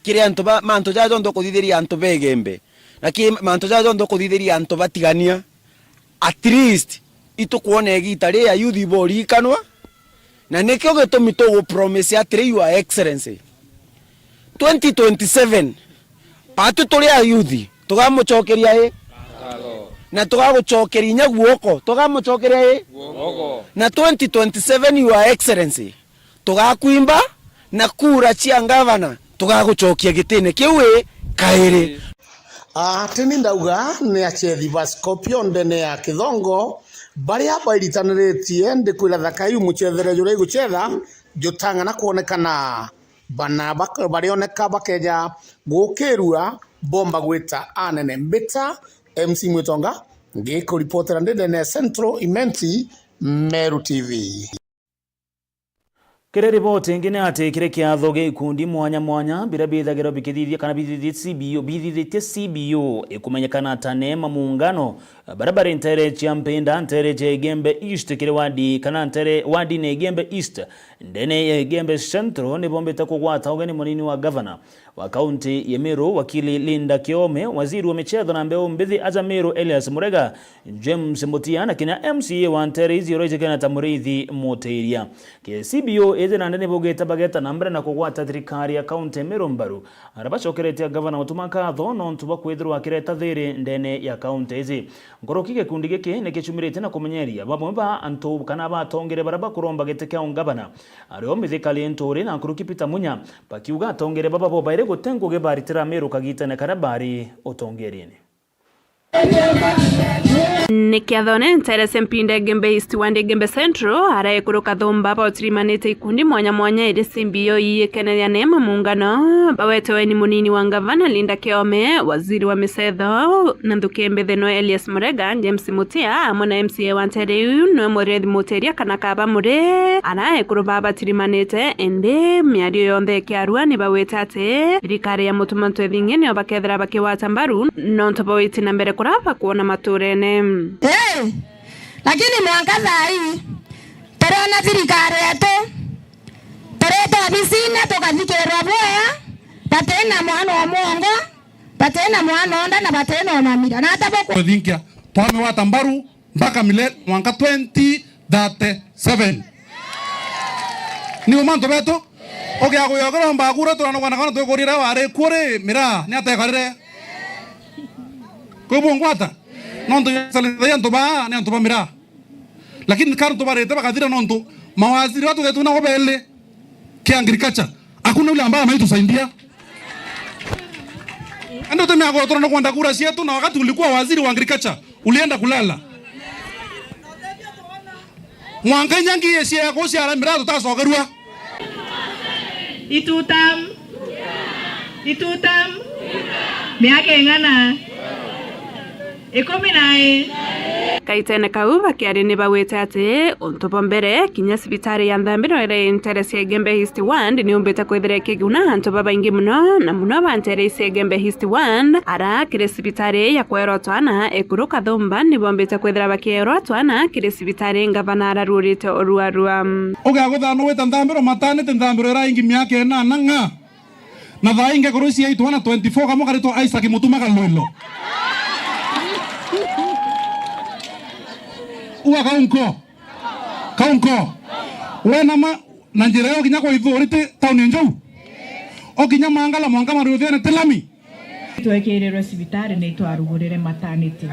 kiri antu ba, mantu jaja jonthe ukuthithiria antu ba Igembe, na kiri mantu jaja jonthe ukuthithiria antu ba Tigania, at least itukwona igita ria youth boririkanwa, na nikio gitumi tugupromise atiri, Your Excellency, twenty twenty-seven, batwi turi a youth, tugamucokeria i? Na tugagucokeria inya guoko, tugamucokeria i? Na twenty twenty-seven, Your Excellency, tugakwimba na kura cia ngavana, tugagucokia gitine kiu i kairi. Ati ni ndauga ni achethi ba Scorpion ndene ya Kithongo, baria bairitaniritie, ndikwira thakai mucethere juria igucetha, jutang'ana kwonekana. Bana bak-, barioneka bakeja gukirua, bomba gwita anene. Mbita M C Mwitonga, ngikuripotera ndi ndene ya Central Imenti, Meru T V. Kiri riboti ingi ni ati kiri kiatho gia ikundi mwanya mwanya biria bithagirwa bikithithia kana bithithitie C B O, bithithitie C B O ikumenyekana ta Neema Muungano, baria bari ntere cia Mpinda, ntere cia Igembe East kiri wadi, kana ntere wadi ni Igembe East, ndene ya Igembe Central, ni bombite kugwata ugeni munini wa gavana wa kaunti ya Meru, wakili Linda Kiome, waziri wa michetho na mbeu mbithi aja Meru Elias Murega, James Mutia, na kinya M C A wa ntere ici uria ijikene ta Muriithi Mutiiria. Ki C B O iji nandi ni bugite bageta na mbere na kugwata thirikari ya kaunti ya Meru mbaru, aria bacokeretie gavana utuma nkatho nontu bwa kwithirwa akireta thiri ndene ya kaunti iji. Nkuruki gikundi giki ni gicumiritie na kumenyeria bamwe ba antu kana ba atongeria baria bakuromba giti kia ungavana, ario Mithika Linturi na nkuruki Peter Munya, bakiuga atongeria baba bobairi guti ngugi baritira Meru kagitene karia bari utongeriene. Ni kiathone ntere cia Mpinda Igembe East ward Igembe Central, aria ekuru Kathumba bautirimanite ikundi mwanya mwanya iri C B O iikeneria Neema Muungano, bawete ugeni munini wa ngavana Linda Kiome, waziri wa michetho na nthuki mbithi no Elias Murega, James Mutia, amwe na M C A wa ntere iu niwe Muriithi Mutiiria kana Kaba Muri, aria ekuru baba batirimanite, indi miario yonthe ikiarua ni bawite ati thirikari ya mutuma ntwethingi nio bakethira bakigwata mbaru, nontu bawiti na mbere kuria bakwona maturene. Hey! Lakini mwanka thaa hii, turona thirikari yetu, turitwa obisine tukathikirwa bwea, batina mwana wa mwongo, batina mwana onda na batina omamira. Na ata bukwe- Twathinkia, twamigwata mbaru mpaka milele mwanka twenty thirty-seven. Ni uma antu betu? Ukiaguya ukiromba kura turanugwana kana twikurire wari kuri miraa ni atekarire. Kwi bungwata? Nontu antu baa ni antu ba miraa. Lakini kari tubarite bakathira nontu mawaziri watu getu nao beli kia agriculture. Hakuna yule ambaye ametusaidia. Ando tumeagwa tunakwenda kura cietu na wakati ulikuwa waziri wa agriculture ulienda kulala. Mwanka inya ngiye ciaku ciara miraa tutacokerua. Itutam. Itutam. Miaka ing'ana? Ikumi na i. Kaitene kau bakiaria ni baugite ati untu bwa mbere, kinya cibitari ya Nthambiro iri ntere cia Igembe East Ward ni yumbite kwithira ikiguna antu babaingi mono, na mono ba ntere cia Igembe East Ward, ara kiri cibitari ya kwerwa twana ekuru Kathumba ni bombite kwithira bakierwa twana kiri cibitari ngavana araruurite oruarua. Ugagutha nu wita Nthambiro maternity, Nthambiro iraingi miaka inana ng'a? Na thaa ingi kuru cia itwana twenty-four kamwe karitwa Isaac Mutuma Kalwilo. Ua kaunko. Kaunko. Wena ma, na njira yo kinya kwa Ithuri ti tauni njou. O kinya Mangala mwanka Mariuthiene ti lami. Twekirirwe cibitari ni twarugurire maternity.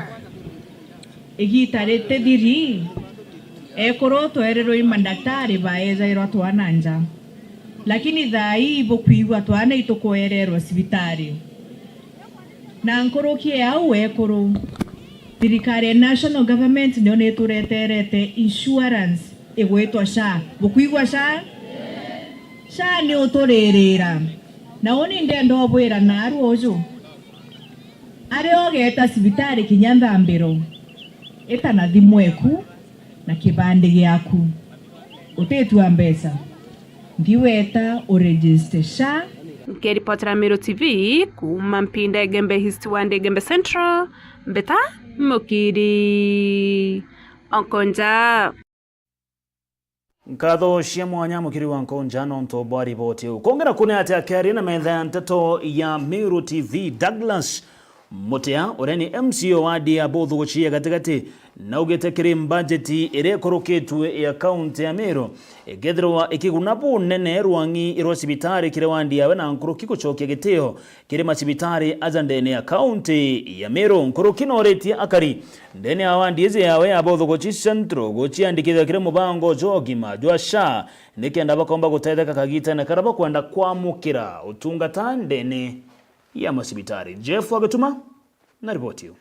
Igita ritithiri, ekuru twerirwe i mandaktari baejairwa twana nja. Lakini thaa ii bukwigua twana itukwererwa cibitari. Na nkuruki ya au ekuru, thirikari ya national government nio nitureterete insurance igwitwa SHA. Bukwigua SHA? SHA ni uturirira. Na uni ndenda ubwira naarua uju. Aria ugeeta cibitari kinya Nthambiro, ita na thimu eku na kibandi giaku. Utitua mbeca. Nthi weta uregister SHA. Nkiripotera Meru T V kuuma Mpinda Igembe East Ward Igembe Central, Mbeta Mukiri Onkonja. Nkatho cia mwanya mukiri wa Nkonja nontu bwa riboti iu. Kongera kune ati akiaria na metha ya nteto ya Meru T V, Douglas Mutea, uria ni M C A wa wadi ya Buthuguchi ya gatigati, naugite kiri mbajeti iria ikurukitue ya kaunti ya Meru, ikethirwa ikiguna bunene rwang'i rwa cibitari kiri wadi yawe na nkuruki gucokia gitio kiri macibitari aja ndene ya kaunti ya Meru. Nkuruki noritie akari ndene ya wadi iji yawe ya Buthuguchi Central guciandikithia kiri mubango jwa ugima jwa SHA, nikenda bakomba gutetheka kagitene karia bakwenda kwamukira utungata ndene ya macibitari. Jeff Wagituma na riboti iu.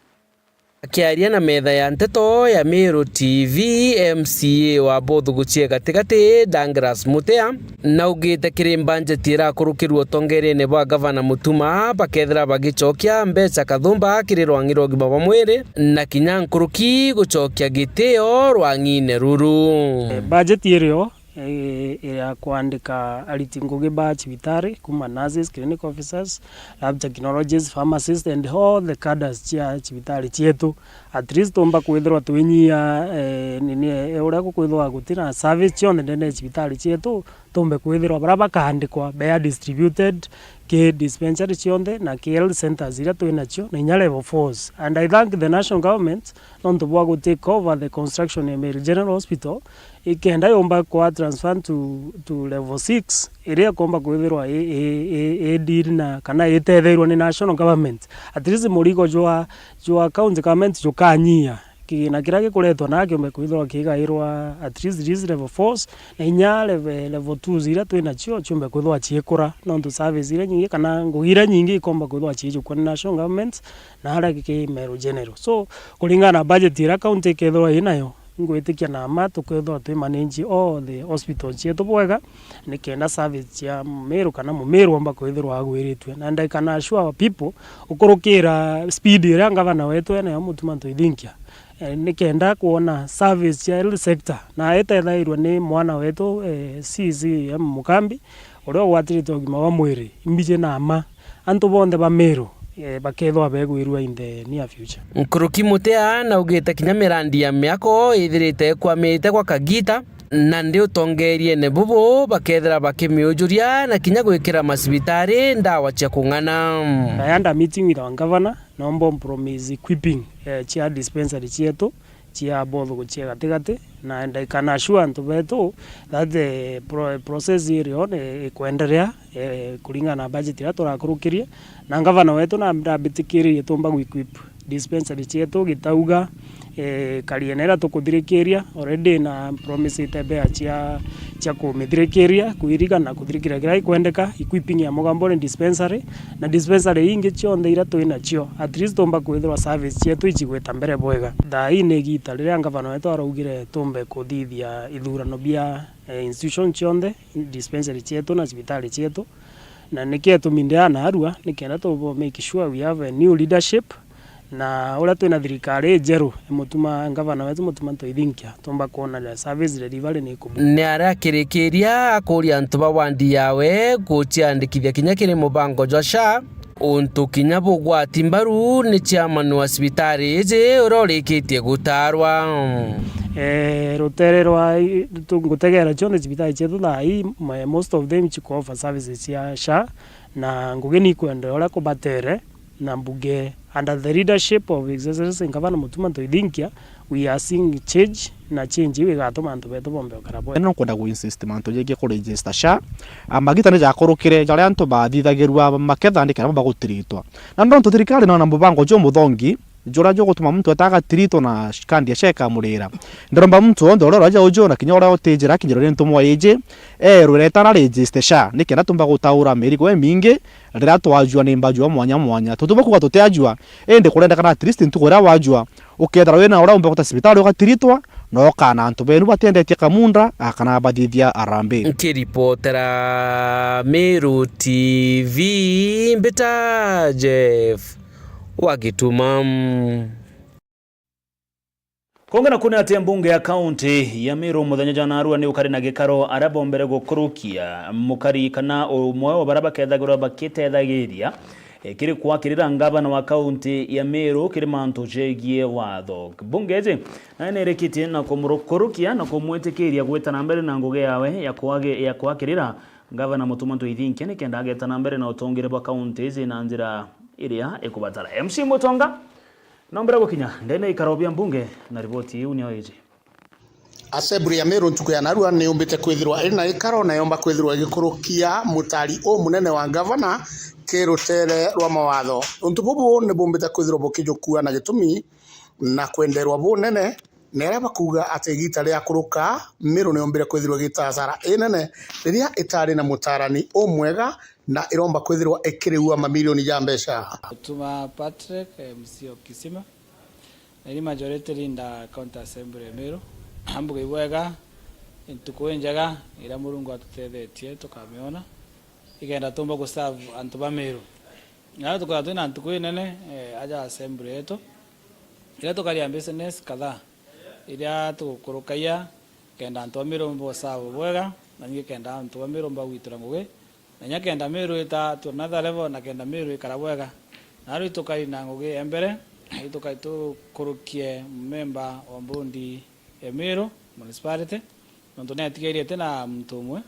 Akiaria na metha ya nteto ya Meru T V, M C A wa Buthuguchi gatigati, Douglas Mutea, naugite kiri mbanjeti irakurukirua utongerene bwa Gavana Mutuma, bakethira bagicokia mbeca kathumba kiri rwang'i rwa ugima bwa mwiri, na kinya nkuruki gucokia gitio rwang'ine ruru. Eh, bajeti irio, eh, ya kwandika ariti ngugi ba cibitari, kuma nurses, clinical officers, lab technologists, pharmacists and all the cadres cia cibitari cietu. At least tumba kwithirwa twinyia, eh, nini, eh, uria gukwithirwa gutina service cionthe ndene ya cibitari cietu, tumbe kwithirwa baria bakaandikwa, bea distributed ki dispensary cionthe na ki health centres iria twinacio, na inya level fours. And I thank the national government nontu bwa gu take over the construction ya Meru General Hospital, ikenda yomba kwa transfer to, to level six, iria ikomba kwithirwa i, i, i, i deal na, kana itetheirwa ni national government. At least murigo jwa, jwa county government jukanyia. Kigina kiria gikuretwa na kiumbe kwithirwa kigairwa at least these level fours, na inya level, level twos iria twinacio ciumbe kwithirwa ciikura, nontu service iria nyingi kana ngugi iria nyingi ikomba kwithirwa ciijukua ni national government na aria ki Meru General. So, kuringana na budget iria county ikethirwa inayo, ingwitikia na mma tukethirwa twi manage all the hospitals cietu bwega, nikenda service cia Mumiru kana Mumiru omba kwithirwa agwiritue. Na I can assure our people, ukurukira speed iria ngavana wetu enayo Mutuma Ntoithinkia, eh, nikenda kwona service cia health sector na itethairwe ni mwana wetu, eh, C C M Mukambi, uria ugwatirite ugima bwa mwiri, imbiji na mma. Antu bonthe ba Meru, eh, bakethwa begwirua in the near future. Nkuruki Mutea naugite kinya mirandi ya miako ithirite ikwamite gwa kagita, na ndi utongeriene bubu bakethira bakimiujuria na kinya gwikira macibitari ndawa cia kung'ana. I had a meeting with our governor, nomba umpromise equipping, eh, cia dispensary cietu, cia Buthuguchi gatigati, na I can assure antu betu that the pro-, process iri on, eh, ikwenderea, eh, kuringana na budget iria turakurukirie, na ngavana wetu na ndambitikirie tumba gu-equip dispensary cietu Gitauga, eh, kariene iria tukuthirikiria already na promisite mbea cia, cia kumithirikiria, kuiriga na kuthirikiria kiria ikwendeka, equipping ya Mugamboni dispensary, na dispensary ingi cionthe iria twinacio, at least tumba kwithirwa service cietu icigwita mbere bwega. Thaa ii ni igita riria ngavana wetu araugire tumbe kuthithia ithurano bia, eh, institution cionthe, dispensary cietu na cibitari cietu, na nikio gitumi ndi aa narua, nikenda tu make sure we have a new leadership, Na uria twina thirikari injeru, mutuma, ngavana wetu Mutuma Ntoithinkia, tumba kwona service delivery ni ikubua. Ni aria akirikiria akuria antu ba wandi yawe guciandikithia kinya kiri mubango jwa SHA, untu kinya bugwati mbaru ni chairman wa cibitari iji uria urikitie gutaarwa. Eh, rutere rwa i-, tu-, ngutegera cionthe cibitari cietu thaa ii, mo-, most of them chiko offer services cia SHA, na ngugi ni ikwenda uria kubatere, na mbunge under the leadership of His Excellency Ngavana Mutuma Ntoithinkia, we are seeing change, na change iu igatuma antu betu bombe ukara bwega. No nkwenda ku insist mantu jegie ku register SHA. Ah, magita ni jakurukire jaria antu bathithagirua makethandikira bagutiritwa. Na nontu thirikari nona mubango jumuthongi, juria jugutuma muntu eta agatiritwa na kandi ya SHA ikamurira. Ndiromba muntu wonthe uria uraja uju na kinya uria utijira akinyirwa ni ntumwa iji, erwe reta na register SHA, nikenda tumba gutaura mirigo imingi riria twajua ni mbajua mwanya mwanya. Tutiumba kuuga tutiajua, indi kurendekana at least ntuku iria wajua, ukethirwa wina uria umba guta cibitari ugatiritwa, na ukana antu benu batiendetie kamunda, a, kana bathithia harambee. Nkiripotera Meru T V, mbita Jeff wa Gituma. Kungi na kuni ati mbunge ya kaunti ya Meru muthenya jwa narua ni ukari na gikaro aria bombere gukurukia mukari kana umwe wa baria bakethagirwa bakitethagiria, eh, kiri kwakirira ngavana wa kaunti ya Meru kiri mantu jegie watho. Mbunge iji nayo nirikitie na kumurukurukia na kumwitikiria gwita na mbere na ngugi yawe ya kwagi-, ya kwakirira ngavana Mutuma Ntoithinkia nikenda ageta na mbere na utongere bwa kaunti iji na njira iria ikubatara. M C Mutonga, na mbere gukinya ndene ikaro bia mbunge na riboti iu niyo iji. Assembly ya Meru ntuku ya narua ni yumbite kwithirwa iri na ikaro na yomba kwithirwa igikurukia mutari umunene wa ngavana ki rutere rwa mawatho. Untu bubu ni bumbite kwithirwa bukijukua na gitumi na kwenderwa bunene, na aria bakuuga ati igita ria kuruka Meru ni yombire kwithirwa igita hasara inene riria itari na mutarani umwega na iromba kwithirwa ikiriua mamilioni ja mbeca. Mutuma Patrick, M C o Kisima, na ni majority leader County Assembly ya Meru. Ambuge ibwega, ntuku injega iria Murungu atutethetie tukamiona, ikenda tumba guserve antu ba Meru. Na tukwithirwa twina ntuku inene, eh, aja assembly yetu, iria tukaria business kadhaa iria tugukurukagia kenda antu ba Meru boserve bwega, na ningi kenda antu ba Meru bagwitira ngugi, na inya kenda Meru ita to another level, na kenda Meru ikara bwega. Naru itukari na ngugi ya mbere, itukari tukurukie memba wa mbundi ya Meru Municipality, nontu niatigaire ati na muntu umwe.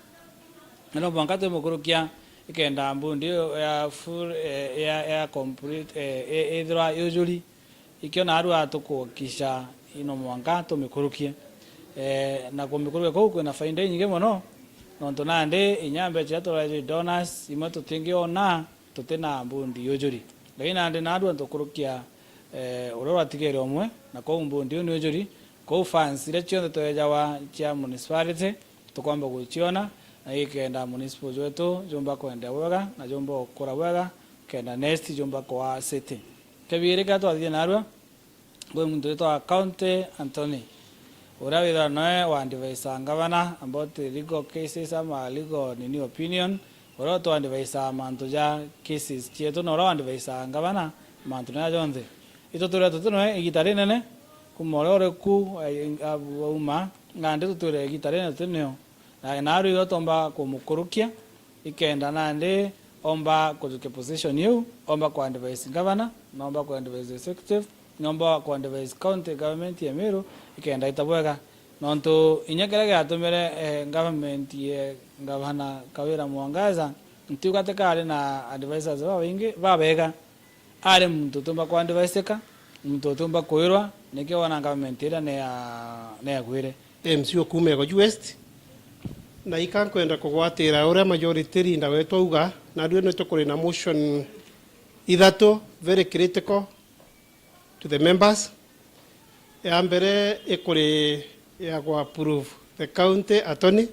Na no mwanka twimukurukia ikenda mbundi iyo ya full, eh, ya, ya complete, eh, i-, ithirwa yujuri. Ikio naarua tukuhakikisha ino mwanka tumikurukie. Eh, na kumikurukia kuu kwina faida inyingi mono, nontu nandi inya mbeca iria turejwe donors, imwe tutingiona tutina mbundi yujuri. Lakini nandi naarua tukurukia, eh, uria uratigere umwe, na kou mbundi iu ni ujuri, kou funds iria cionthe twejawa cia municipality, tukomba guciona, na ikenda municipal jwetu jumba kwendea bwega, na jumba gukura bwega, kenda next jumba kwa city. Kebiri ka twathithia narua, kwi muntu witwa County Attorney, uria withirwa noe wa advise ngavana about legal cases ama legal nini opinion, uria utwa advise mantu ja cases cietu, na uria wa advise ngavana mantu naja jonthe. Itu turia tuti noe igita rinene, kuma uria uri ku, eh, auma, nandi tutwire igita rinene tuti nio. Na, na riu igo tomba kumukurukia, ikenda nandi omba kujukia position iu, omba ku advise governor, na omba ku advise executive, na omba ku advise county government ya Meru, ikenda ita bwega. Nontu inya kiria giatumire, eh, government ya Gavana Kawira Mwangaza, ntiuga tikari na advisors babaingi, babega. Ari muntu utiumba kwandivicika, muntu utiumba kwirwa, nikio wona government iria ni ya, ni yagwire. M C o kuuma Igoji West, na ika nkwenda kugwatira uria majority leader wetu auga, na ndue ni tukuri na motion ithatu very critical to the members. Ya mbere ikuri ya ku approve the county attorney,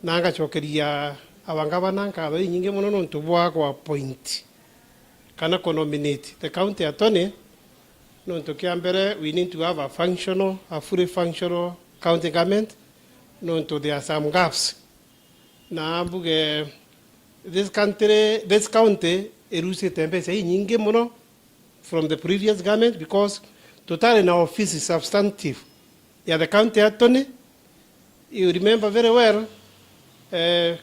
na ngacokeria abangavana nkatho inyingi mono nontu bwa ku appoint kana ku nominate the county attorney, nontu kia mbere we need to have a functional, a fully functional county government, nontu there are some gaps. Na mbuge this country, this county irusite mbeca inyingi mono from the previous government because tutari na office substantive ya the county attorney. You remember very well, eh,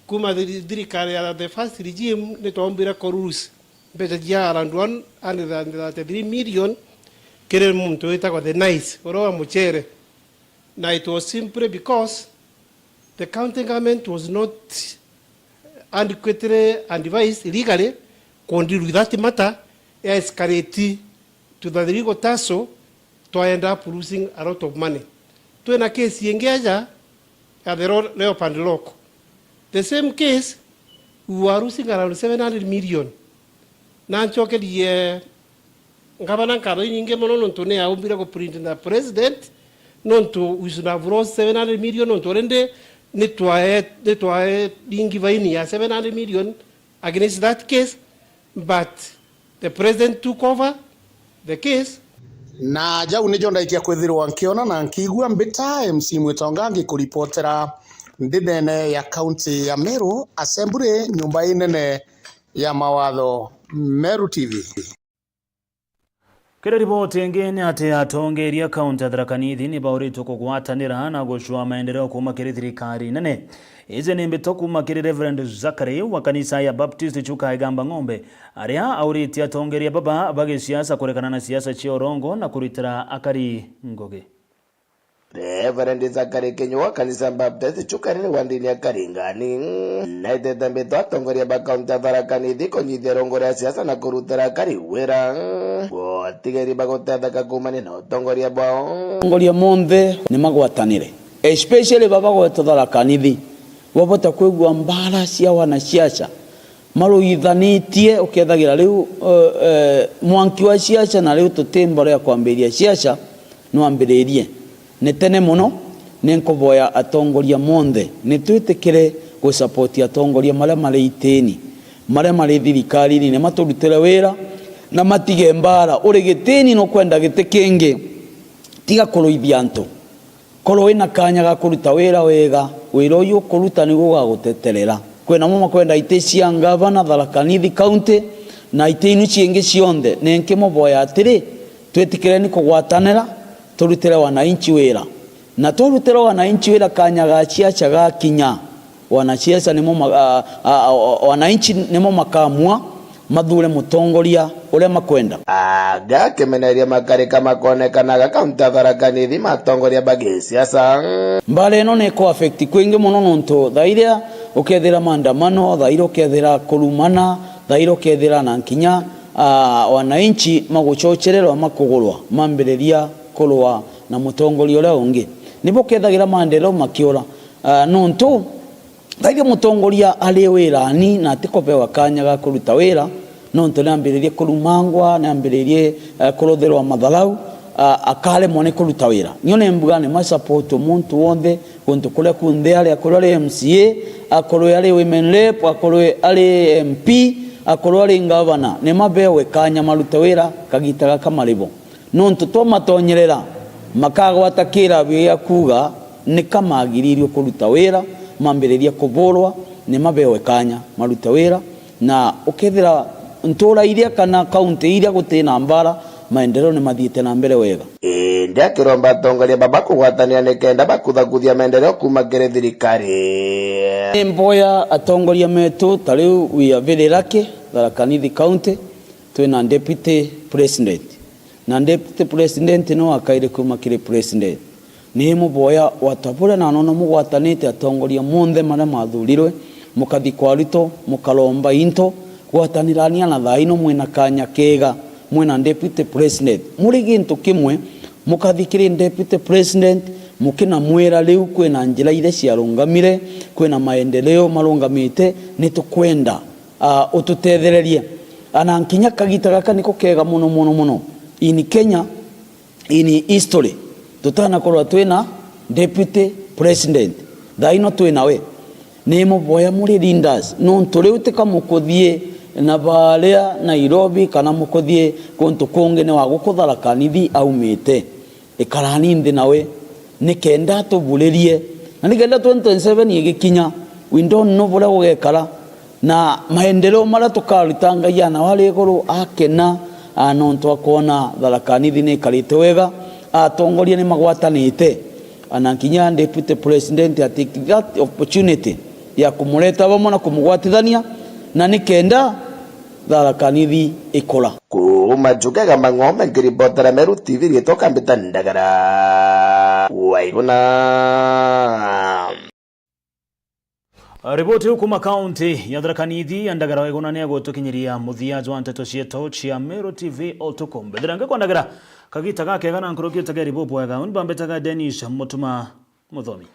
kuma thiri-, thirikari ya the first regime ni twaumbire kuruluce mbeca cia around one hundred and thirty-three million kiri muntu witagwa the Nice, uria wa mucere. Na it was simply because the county government was not adequately advised legally ku deal with that matter, ya escalate to the legal tussle, twa end up losing a lot of money. Twina case ingi aja ya the Ro-, Leopard Lock. The same case, we were losing around seven hundred million. Na ncokerie ngavana nkatho inyingi mono nontu ni aumbire ku print na president, nontu we should have lost seven hundred million, nontu already ni twae, ni twae ringi vaini ya seven hundred million against that case, but the president took over the case. Na jau nijo ndaikia kwithirwa nkiona na nkiigua. Mbita M C Mwitonga ngikuripotera ndinene ya kaunti ya Meru, Assembly, nyumba inene ya mawatho, Meru T V. Kiri riboti ingi ni ati atongeria kaunti ya Tharaka Nithi ni bauritwe kugwatanira na gucua maendeleo kuuma kiri thirikari nene. Iji ni mbito kuuma kiri Reverend Zachary wa kanisa ya Baptist Chuka Igamba Ng'ombe, aria auritie atongeria baba ba gisiasa kurekana na siasa cia urongo na kuritira akari ngugi. Reverend Zachary Kinyua, kanisa Baptist Chuka riri wa ndini ya Karingani, naitete mbito atongoria ba kaunti ya Tharaka Nithi kunyithia rungu ria siasa na kurutira akari wira, gutigeri bagutetheka kuumania na utongoria bwao. Atongoria monthe ni magwatanire, especially baba gwetu Tharaka Nithi, babota kwigua mbara cia wanasiasa maruithanitie, ukethagira riu, eh, eh, mwanki wa siasa, na riu tuti mboro ya kwambiria siasa nwambiririe. Ni tene mono, ni nkuboya atongoria monthe ni twitikire gusapoti atongoria maria mari itini, maria mari thirikarini, ni maturutire wira na matige mbara. Uri gitini nukwenda giti kingi, tiga kuruithia antu. Korwo wina kanya ga kuruta wira wega, wira uyu ukuruta niguo ugaguteterera. Kwina amwe makwenda iti cia ngavana Tharaka Nithi County na iti inu ciingi cionthe. Ni nkimuboya atiri, twitikireni kugwatanira, turutire wananchi wira. Na twarutira wananchi wira, kanya ga siasa gakinya, wanasiasa nimo ma-, a, a, a, wananchi nimo makamua mathure mutongoria uria makwenda. Aga akimeneria makarika makonekanaga kaunti ya Tharaka Nithi ma atongoria ba gisiasa. Mbara ino ni iku affect kwingi mono, nontu thaa iria ukethira maandamano, thaa iria ukethira kurumana, thaa iria ukethira na nkinya, ah, wananchi magucocererwa, makugurwa, mambiriria kurwa na mutongoria uria ungi, nibo ukethagira maendeleo makiura, ah, nontu Thairia mutongoria ari wirani na atikobewa kanya ga kuruta wira, nontu niambiririe kurumangwa, niambiririe, eh, kuruthirwa matharau, ah, akaremwa ni kuruta wira. Nio nimbuga ni ma support muntu wonthe guntu kuria kunthe ari, akorwo ari M C A, akorwo ari women rep, akorwo ari M P, akorwo ari ngavana, ni mabewe kanya marute wira kagita gaka mari bo. Nontu twamatonyerera, makagwata kirabio gia kuuga ni ka magiriirue kuruta wira, mambiririe kuburwa, ni mabewe kanya marute wira, na ukethira ntuura iria kana kaunti iria guti na mbara, maendeleo ni mathiite na mbere wega. Indi akiromba atongoria baba kugwatanira nikenda bakuthakuthia maendeleo kuuma kiri thirikari. Ni mboya atongoria metu, ta riu we are very lucky, Tharaka Nithi County, twina deputy president. Na deputy president no akaire kuuma kiri president. Ni muboya wa ta buria na nona mugwatanite atongoria monthe maria mathurirwe, mukathi kwa Ruto, mukaromba into, gwatanirania na thaa ino mwina kanya kega, mwina deputy president. Muri gintu kimwe, mukathi kiri deputy president, mukinamwira riu kwina njira iria ciarungamire, kwina maendeleo marungamite, ni tukwenda ah, ututethererie. Ana nkinya kagita gaka niko kega mono, mono, mono. In Kenya, in history, tutanakorwa twina deputy president. Thaa ino twina we. Ni muboya muri leaders, nontu riu tika mukuthie na baria Nairobi kana mukuthie kuntu kungi, ni wa guku Tharaka Nithi aumite. Ikarani nthi nawe, nikenda atuburirie, na nikenda twenty twenty-seven igikinya, we don't know buria gugekara, na maendeleo maria tukaruta Ngai ana wari iguru akena, A, nontu akwona Tharaka Nithi ni ikarite wega, atongoria ni magwatanite, ana kinya deputy president a take that opportunity ya kumureta vamwe na kumugwatithania, na ni kenda Tharaka Nithi ikura. Kuuma Njugega Mang'ombe, nkiribotera Meru T V, riitwa Kambita Ndagara Waiguna. Riboti iu kuuma kaunti ya Tharaka Nithi, ya Ndagara Waiguna ni egutukinyiria muthia jwa nteto cietu cia Meru T V utuku. Mbithira ngikwandagara kagita gakega na nkuruki utegeri bubwega. Uni bambitaga Dennis Mutuma Muthomi.